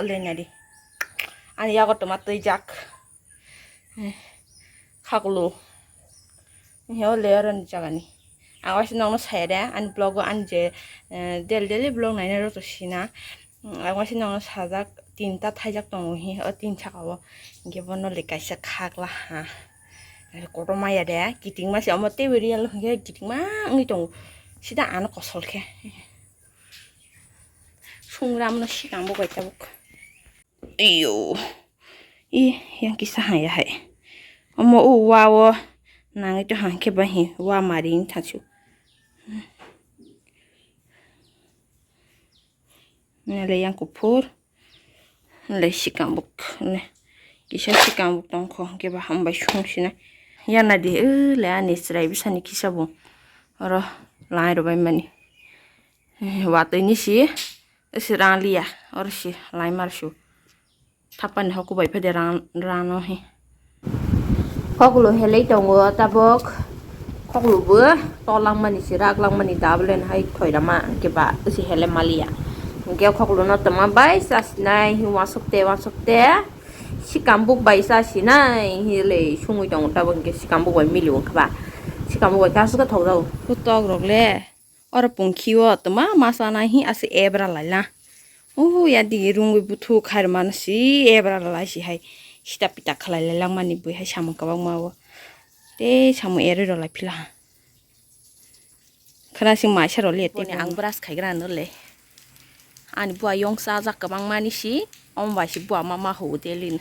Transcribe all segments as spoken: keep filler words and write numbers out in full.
Lenari. Ani yago toma twijak. Eh, khaklu. He o le oro ni jaga ni. Ang waisa nokno saya de, ani vlog o ani je, eh, daily daily vlog nainai rok to sina. Mm, ang waisa nokno sajak, tinta thaijak tongo he, o tin saka o. Hinkhe bono le kaisa khakla ha. Kotorma ya de, kitingma se omo teibo real hinkhe kitingma wngwi tongo. Sida ano kosol khe. Sungram no sikang bo bai tabuk. Iyo. I, yang kisa haya hai. Omo o wa o nangwi to hang khe ba hi wa mari wng thachu. Nele yang kuphur. Le sikang buk. Le. Kisa sikang buk tong kho. Khe ba hambai sung sina. Yana di, eh, le ani chwrai bisani kisa bo. Oro lai ro bai mani. Eh, watwi ni si. Ese rang liya. Oro si lai mar su. Thapani hoku bai phede rang, rang no he. Koklo helai tongo tabok. Koklo bo tolangmani se raklangmani dablen hai thoirama hwnkhe ba se hele maliya. Hwnkhe koklo no tongma bai chasinai hi wansukte wansukte sikambuk bai chasinai hi le sungwi tongo tabok hwnkhe sikambuk bai milio wngkha ba sikambuk bai kasu khe thokjago. Tok rok le. Oro pungkhio toma masa nai hi ase ebra laila. Uhu ya digi rungwi buthu khairmani si ebra lalai si hai sita pita khalai lai langmani bui hai samung kwbangma o. Tei samung erwi rw lai phila ha. Khwna sing maisa rw le tei ang brush khaigra no le. Ani bua yong chajak kwbangmani si omo bai si bua ma ma hu delin.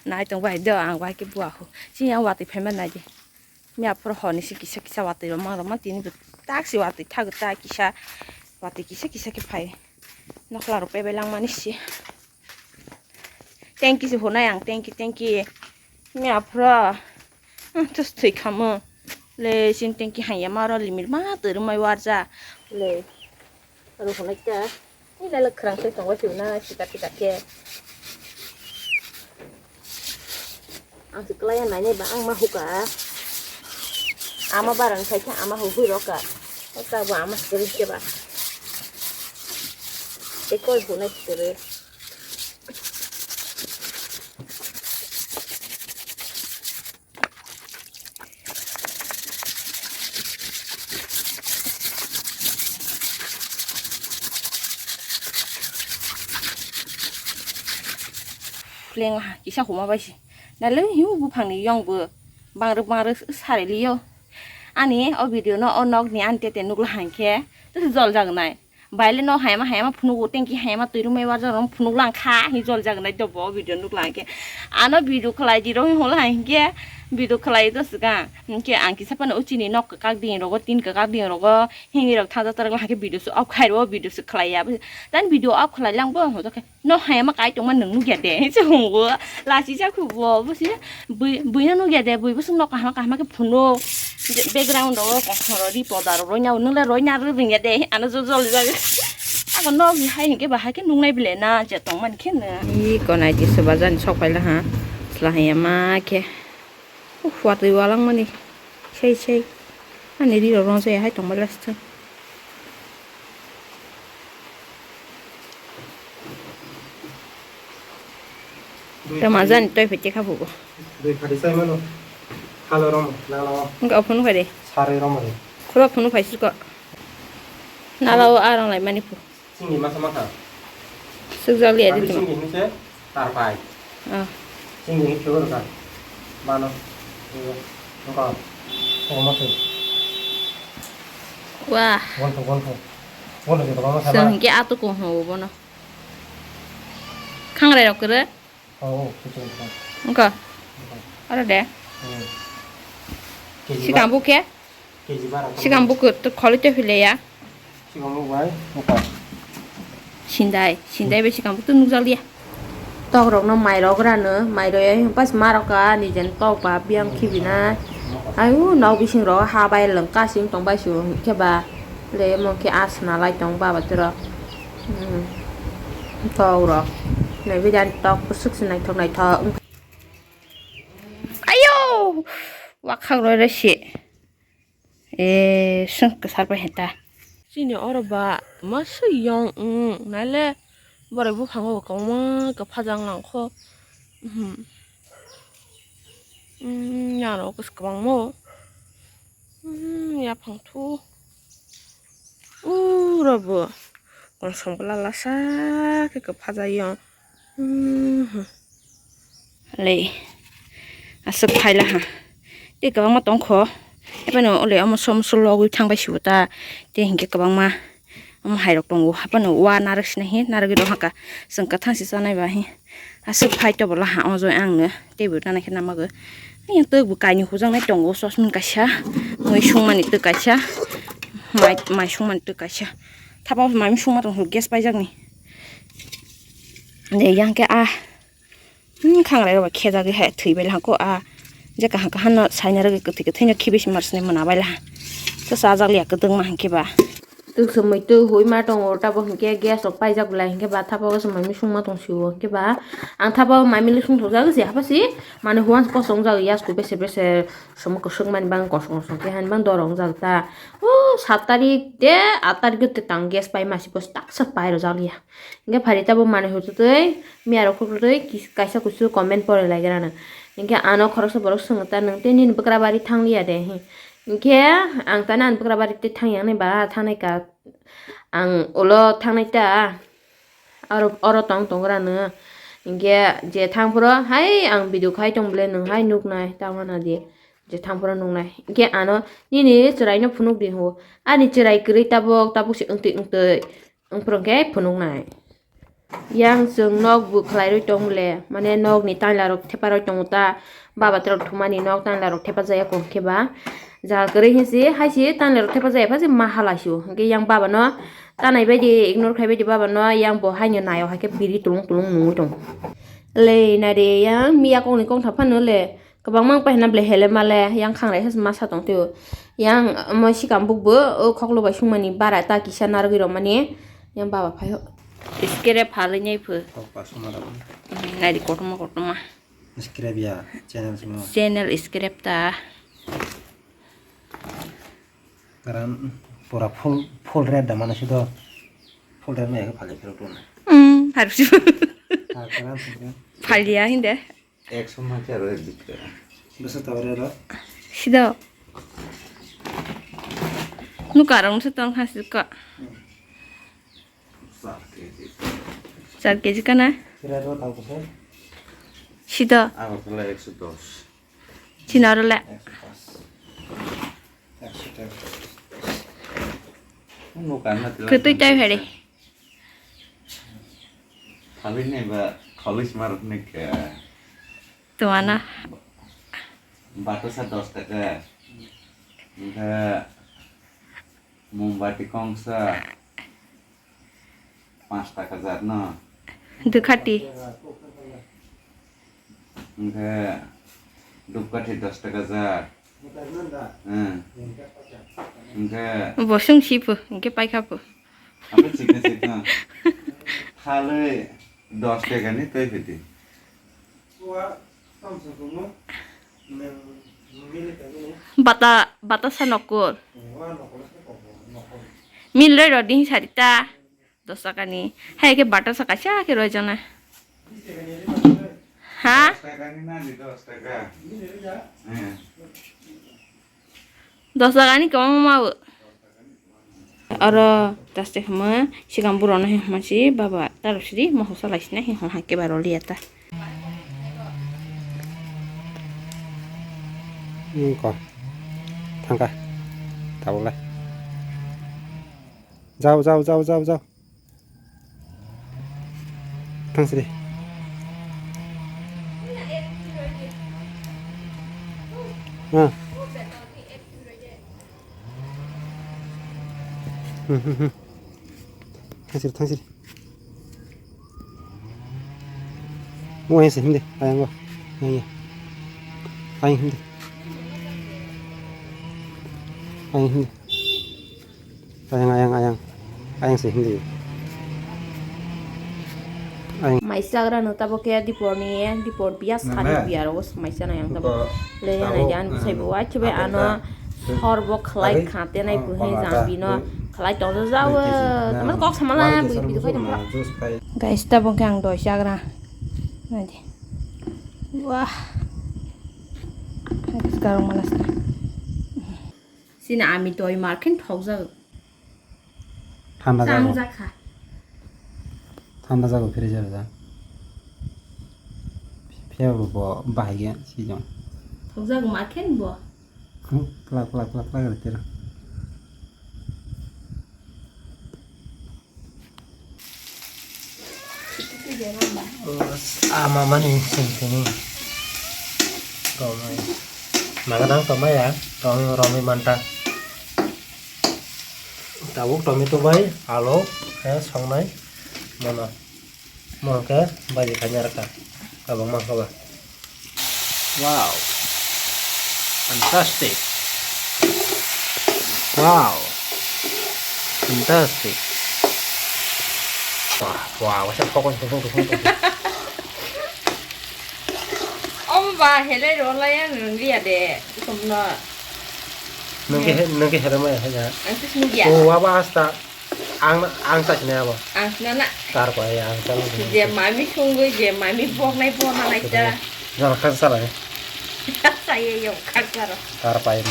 Nai tong bai do ang bai ke bua hu. Sini ang watwi phaima nai di. Miya phuru hor ni si kisa kisa watwi rok mang rok ma tini bo tak si watwi thago ta kisa watwi kisa kisa khe phai nokla rok pebai langmani si thank you si hunai ang thank you thank you miya phuru hmm, tus thwi khamo le sin thank you hanya ma oro limit ma twi rwmai warja le oro hunai ta. Ui, lala khwrang se tongo chuna sita pita khe. Ang se klai ya nai nai ba ang ma huka. Ama barang sai khe ama hu hui roka. Ota bo ama se ri khe ba. Te koi hu nai se ri. Leng ha kisa huma bai se. Naleng hiu buphang ni yong bo bangrwk bangrwk sari liyo. Ani o video no o nok ni ani tete nukla hang khe jol jagnai. Baile no hayama hayama phunugo tengki hayama twi rwmai warjak rok phunuk lang kha hi jol jagnai dobo video nuk lang khe ano video khlai di rok holo hai hinkhe video khlai do swkang hinkhe ang kisa phano o chini nok kwkak ding rogo tin kwkak ding rogo hini rok thangja tarak lang khe video se off khai rwo video se khlai ya tani video off khlai lang bo hojak khe no hayama kai tongma nwng nukya de se hungo lachijak hubo bo se. Bui, bui no nukya de, bui bwswk nok kaham kaham khe phunuk. Background rogo kothoro ri poda rok roina, nwng le roina rw rwngya de, ano jol jol jak. Ako nok ni hai hinkhe bahai khe nuknai bile na je tongmani khe no. I konai tisa bazar ni sok paila ha. Chwla haiya ma khe. Uf, watwi walangmani. Sei sei. Ani ri rok rong se hai tongma lasting. Tei majani toi pete kha bubo. Dui khati sai mano. Halo romo, nala o. Wngkha o phunu phai de. Sari romo de. Khuro phunu phai siko. Nala o arang lai mani phu. Chini masa masa. Sukjak liya di tuma. Chini hinse tar pai. Ah. Chini hinse ur ka. Mano. Wngkha. O masa. Wah. Gonto gonto. Gonto je baba masa. Sengke atu ko ho bono. Khangrai rok kwrwi? Oh, oh, kuchung kuchung. Wngkha? Wngkha. Aro de? Hmm. K G sikang ba-, bukhe? K G bara. Sikang bukhe to kholi to hile ya? Sikang buk bai, wngkha. Sindai, sindai bai sikang buk to nukjak liya. Tok rok no mai rok rano, mai rok ya pas ma rok ka, ni jen tok ba biang khibi na. Ayu, nok bising rok ha bai lengka sing tong bai su, khe ba le mo khe as na lai tong baba turo. Hmm. Tok rok. Naibe dan tok bwswk se naithok naithok. Ayo! Wakhak roi roi se. E, swng kwsar bai heta. Chini oro ba masa yong wng naile Borok buphango kwbangma kwpha jang langkho. Hmm. Hmm, yang rok kwbangma. Hmm, yaphang thu. Uro bo kongsong bwla lasa khe kwpha jai yo. Hmm. Le aswk phaila ha. Tei kwbangma tongkho. Ebeno ole omo som sulogwi thangbai sibo ta. Tei hinkhe kwbangma omo hairok tongo. Haphano wa narwk sinai hi narwgwi rw haka. Chwng kwthang se chanai ba hi. Aswk phai to bwla ha omo joi ang no teibo nana khe namago. Yang twk bo kainwi hujaknai tongo chosming kaisa, mui sungmani twk kaisa, mai, mai sungmani twk kaisa. Thapa mai sungma tong gas paijakni. De yang khe ah, hmm, khangrai rok khejagwi hai thwi bai lahko ah. Je kaham kaham no saina rwgwi kwthwi kwthwi no khibi si mar sini mona bai laha. To sajak liya kwdwng ma hwnkhe ba. Twk swmwi twk hui ma tongo, tabok hinkhe gas rok paijak belai hinkhe ba thapa o swmai misung ma tong sio hinkhe ba ang thapa o mai mili sung thok jak si hapa si manwi huan kosong jak yasku beser beser somo kwswk mani bang kosong kosong khe hani bang doro wng jak ta o sat tarik de aat tarik o tang gas pai masi bos taksa pai rw jak ya hinkhe phari tabok manwi hututwi miya rok khututwi kaisa kusu comment pore lai gra nw hinkhe ano khoroksa borok swng ta nwng tei nini bwkra bari thang liya de hi. Hinkhe ang tani ani bwkra bari tei thang yang nai ba thangnai ka. Ang ulo thangnai ta. Aro, oro tong tong gra nw. Hinkhe je thang phuru hai ang video khai tong bole nwng hai nuk nai ta wana di. Je thang phuru nuk nai. Hinkhe ano nini chwrai no phunuk di ho. Ani chwrai kwrwi tabuk tabuk se wngtwi wngtwi. Wngphuru hinkhe phunuk nai. Yang chwng nok bo khlai rwi tong le, mane nok ni taila rok thepa rwi tongo ta, baba terok thumani nok taila rok thepa jaya kong khe ba, ja kwrwi hinsi hai si taila rok thepa jaya pha si ma hala sio, hinkhe yang baba no tanai bai di ignore khai bai di baba no, yang bo haino naio hai khe biri tulung tulung nungwi tongo. Le nai de yang miya kok ni kok tha phano le. Kwbangma wng paihna belai hele male yang khanglai masa tong tio. Yang omo sikam bukbo o khoklo bai sungmani bara ta kisa narwgwi romani yang baba phaio. Scrap phalwi nai pho. Kok ba suma da. Nai di kotorma kotorma. Scrap ya channel simo. Channel scrap ta. Karan pura full, full red da mana sido. Full red ma ya phalwi phirok tong. Hmm, harus. Ha, karan singkhe. Phalya hinde. Ekso ma khe aro ek bikra. Bwsa tabare aro? Sido. Nuka rong se tong khasi ka. Char keji. Char keji kana? Kira ro tau kosai? Sido. Agartala ekso dos. China ro le. Ekso pas. Ekso tero. Nuka na tila. Kwtwi tai phari. Khalwi ni ba, khalwi sima rok ni khe. Tuana. Batasa dos taka. Hinkhe mombati kongsa panch taka jat no. Dukhati. Hinkhe dupkathi dos taka jat. Hmm. Hinkhe. Bo sung si pho, hinkhe paikha pho. Apa chikna chikna. Khalwi dos taka ni tei phiti. Bata, bata sa nokol. Mil roi rodi sarita. Dos taka ni. Hai ke bata sa kaisa ke roi jana. Ha? Dos taka ni na di dos taka. Eh. Dos taka ni kwbangma o. Oro taste hwma sikang borok no hwma si baba tarok sidi moso salai sina hwma hakhe ba roliya ta. Ko thangka tabuk lai. Jao, jao, jao, jao, jao. Thangsiri. Ah. Hmm, hmm, hmm. Thangsiri, thangsiri. Mo ayang se himde, ayang go. Ayang ya. Ayang himde. Ayang himde. Ayang, ayang, ayang. Ayang se hindi. Ayang. Mai chagra no tabo khe dipor ni, dipor biya sani biya ro mai chana yang tabo. Le na jan sai bo wa chibai ano Hor bo khlai kha tenai buhai jang bino khlai tong jawa. Tamo kok samala bui bui khai tong. Guys, tabuk khe ang doi chagra. Naidi. Wah. Guys, garong malas na. Sini ami doi mar khen thok jago. Thanda jago. Chang jakha. Thanda jago freezer da. Phiya bo bo bahai ya si jong. Thok jago mar khen bo. Hmm, plak, plak, plak, plak, rete ra. Ama mani sing sini. Romai. Magadang tomai ya. Romai, romai manta. Tabuk tomato bai, alo, he, songnai. Mono. Mo khe baji khaina rwkha. Kabang ma khaba. Wow. Fantastic. Wow. Fantastic. Wah, wah, wah, saya pokoknya tunggu, tunggu, tunggu. Omo ba hele rola yang rwngya de, ikomno. Nungke he, nungke hele mai he ya. Ang tus nungya. Oh, wah, wah, asta. Ang, ang ta sini abo. Ang sini na. Tar ko ya, ang ta sini. Je mami sungui, je mami bok nai bok na nai ta. Jana khasa sala ni. Saya yo khasa ro. Tar pa ini.